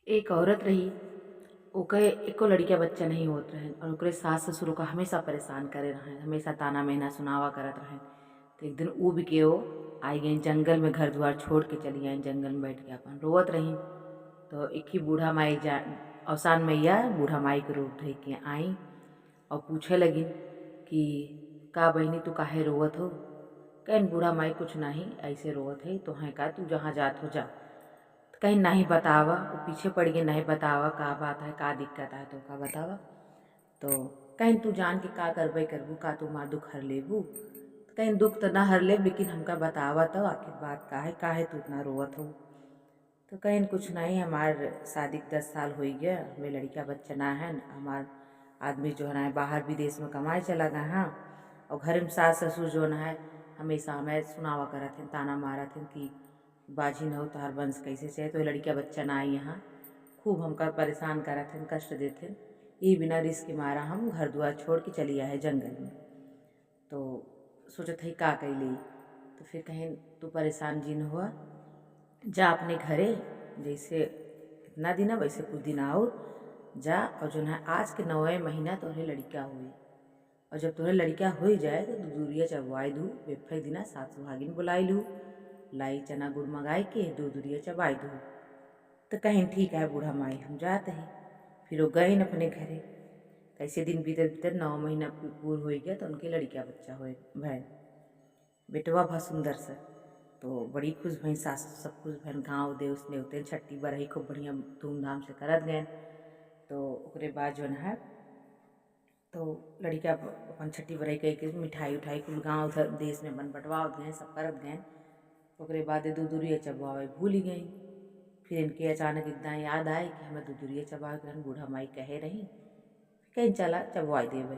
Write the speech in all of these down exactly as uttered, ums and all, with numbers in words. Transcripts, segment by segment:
एक औरत रही, ओके एको लड़िका बच्चा नहीं होत रहन और ओकरे सास ससुर ओका हमेशा परेशान करे रहन, हमेशा ताना मेहना सुनावा करत रहन। तो एक दिन ऊब के वो आई गई जंगल में, घर दुआर छोड़ के चली आई जंगल में, बैठ के अपन रोवत रही। तो एक ही बूढ़ा माई जा, औसान मैया बूढ़ा माई के रूप धइ के आई और पूछे लगिन कि का बहिनी, तू काहे रोवत हो? कहिन, बूढ़ा माई, कुछ नहीं, ऐसे रोवत है। तो हैं का, तू जहाँ जात हो जा। तो कहिन, नहीं बतावा, वो पीछे पड़ गई, नहीं बतावा का बात है, का दिक्कत है, तो का बतावा। तो कहिन, तू जान के का करबे करबू, का तू हमार दुख हर लेबू? तो कहिन, दुख तो ना हर लेब, लेकिन हमका बतावा तो आखिर बात का है, काहे तू इतना रोवत हो? तो कहिन, कुछ नहीं, हमार शादी के दस साल होई गया, हमें लड़िका बच्चा ना है, हमार आदमी जो है ना बाहर विदेश में कमाए चला गए हैं, और घर में सास ससुर जो है हमेशा हमें सुनावा करत हैं, ताना मारत हैं कि बाझिन हो, तोहार वंश कैसे चले, तो लड़िका बच्चा ना आई यहाँ, खूब हमका परेशान करत हैं, कष्ट देत हैं। ये बिना रिस्क के मारा हम घर दुआर छोड़ के चली आए जंगल में। तो सोचत है का कैली, तो फिर कहिन, तू परेशान जिन हुआ, जा अपने घरे, जैसे इतना दिन है वैसे कुछ दिन और जा, और जो है आज के नौवे महीना तोहरे लड़िका होई, और जब तोहरे लड़िका हो जाए तो दुदुरिया चबवाई दू, बेफे दिना सात सुहागिन बुलाई लू, लाई चना गुड़ मंगाई के दुदुरिया चबाई दू। तो कहिन, ठीक है बूढ़ा माई, हम जात ही। फिर वो गइन अपने घरे। कैसे दिन बीतत बीतत नौ महीना पू-, पूर हो गया, तो उनके लड़िका बच्चा होए भैन, बेटवा भा सुंदर से। तो बड़ी खुश भई सास, सब खुश भैन, गाँव देश नेवते छट्टी बरही खूब बढ़िया धूमधाम से करत गए। तो ओकरे बाद जो है तो लड़िका अपन छट्टी बरही कह के मिठाई उठाई कुल गाँव उधर देश में अपन बंटवावत गए, सब करत गए। ओकरे बाद दुदुरिया चबवावे भूल गई। फिर इनके अचानक एकदम याद आए कि हमें दुदुरिया चबावे के रहन, बूढ़ा माई कहे रही, कहीं चला चबवाई देवे।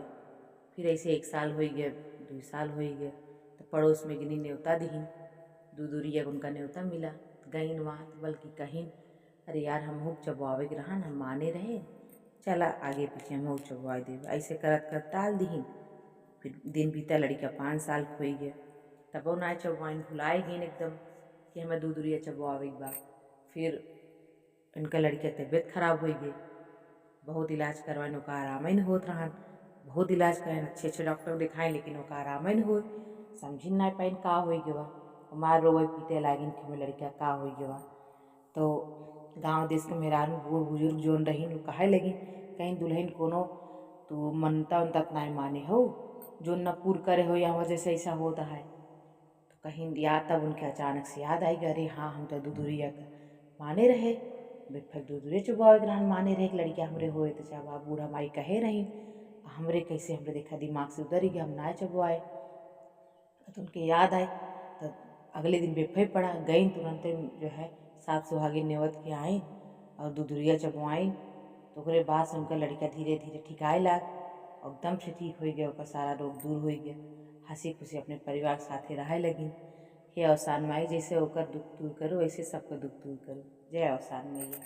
फिर ऐसे एक साल हो गया, दो साल हो गया, तो पड़ोस में गिनी नेवता दिहिन, दुदुरिया के उनका नेवता मिला, तो गईन वहाँ, तो बल्कि कहिन, अरे यार, हमहू के चबवावे के रहन, हम माने रहे, चला आगे पीछे हमहू के चबवाई देवे। ऐसे करत करत टाल दिहिन। फिर दिन बीता, लड़िका पाँच साल के होई गए, तबो ना चबवाइन, भुलाए गईन एकदम कि हमें दुदुरिया चबवावे के बा। फिर इनका लड़िका के तबीयत खराब होई गई, बहुत इलाज करवाइन, ओका आराम ही न होत रहन, बहुत इलाज कराइन, अच्छे अच्छे डॉक्टर दिखाइन, लेकिन ओका आराम ही न होई, समझिन ना पाइन का होई गवा, हमार रोवे पीटे लागिन कि हमें लड़िका का होई गवा। तो गाँव देश के मेहरारू बूढ़ बुजुर्ग जोन रहिन, वो कहे लगिन, कहीं दुल्हन कोनो तू मनता उनता त नाय माने हो, जोन न पूर करे हो या वजह से ऐसा होता है। तो कहीं या तब उनके अचानक से याद आई कि अरे हाँ, हम तो दुदुरिया के माने रहे, बेफे दुदुरिया चबवावे के रहन, माने रहे कि लड़िका हमरे होए तो चबवा, बूढ़ा माई कहे रही, हमरे कैसे हमरे देखा दिमाग से उतर गया, हम ना चबवाए। तो उनके याद आए, तो अगले दिन बेफे पड़ा, गईन तुरंते जो है सात सुहागिन नेवत के आइन और दुदुरिया चबवाइन। तो ओकरे बाद से उनका लड़िका धीरे धीरे ठिकाए लाग, और एकदम से ठीक हो गया, ओकर सारा रोग दूर हो गया, हंसी खुशी अपने परिवार के साथे रहे लगिन। हे औसान माई, जैसे ओकर दुख दूर करो, वैसे सबका दुख दूर करो। जय औसान मैया।